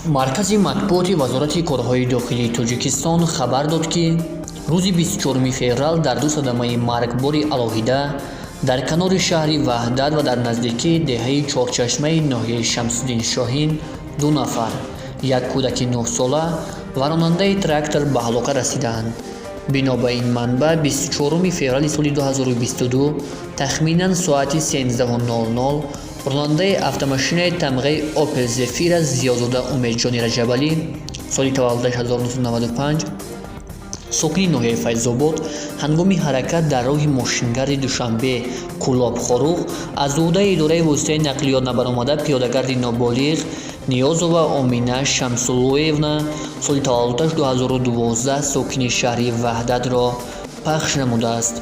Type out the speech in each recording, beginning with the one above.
Маркази матбуоти Вазорати корҳои дохилии Тоҷикистон хабар дод, ки рӯзи 24 феврал дар ду садамаи маргбори алоҳида дар канори шаҳри Ваҳдат ва дар наздикии деҳаи Чорчашмаи ноҳияи Шамсуддин Шоҳин ду нафар, як кӯдаки 9-сола ва ронандаи трактор, ба ҳалокат расидаанд. Бино ба ин манбаъ, 24 феврали соли 2022 тахминан соати 13:00 ронандаи автомошинаи тамғаи «Опел Зефира» Зиёзода Умедҷони Раҷабалӣ, соли таваллудаш 1995, сокини ноҳияи Файзобод, ҳангоми ҳаракат дар роҳи мошингарди Душанбе Кӯлоб Хоруғ аз уҳдаи идораи воситаи нақлиёт набаромада, пиёдагарди ноболиғ Ниёзова Омина Шамсуллоевна, соли таваллудаш 2012, сокини шаҳри Ваҳдатро пахш намудааст.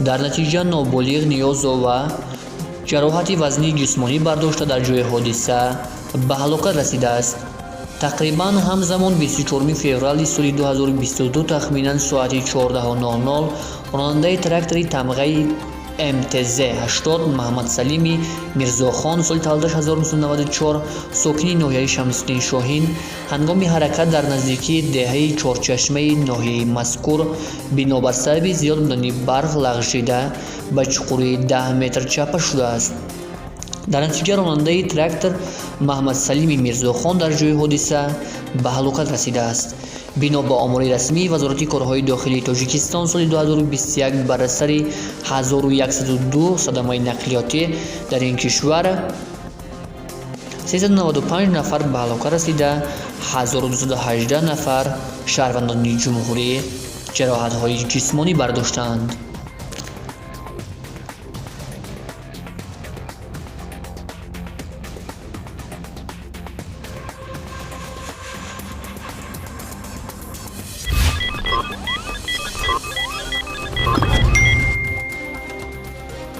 Дар натиҷа ноболиғ Ниёзова ҷароҳати вазнии ҷисмонӣ бардошта, дар ҷои ҳодиса ба ҳалокат расидааст. Тақрибан ҳамзамон 24 феврали соли 2022 тахминан соати 14:00 ронандаи трактори тамғаи МТЗ 80 Маҳаммадсалими Мирзохон, соли таваллудаш 1994, сокини ноҳияи Шамсуддин Шоҳин, ҳангоми ҳаракат дар наздикии деҳаи Чорчашмаи ноҳияи мазкур бинобар сабаби зиёд будани барф лағжида, ба чуқурии 10 метр чаппа шудааст. Дар натиҷа ронандаи трактор Маҳаммадсалими Мирзохон дар ҷои ҳодиса ба ҳалокат расидааст. Бино ба омори расмии Вазорати корҳои дохилии Тоҷикистон, соли 2021 бар асари 1102 садамаи нақлиётӣ дар ин кишвар 395 нафар ба ҳалокат расида, 1218 нафар шаҳрвандони ҷумҳурӣ ҷароҳатҳои ҷисмонӣ бардоштаанд.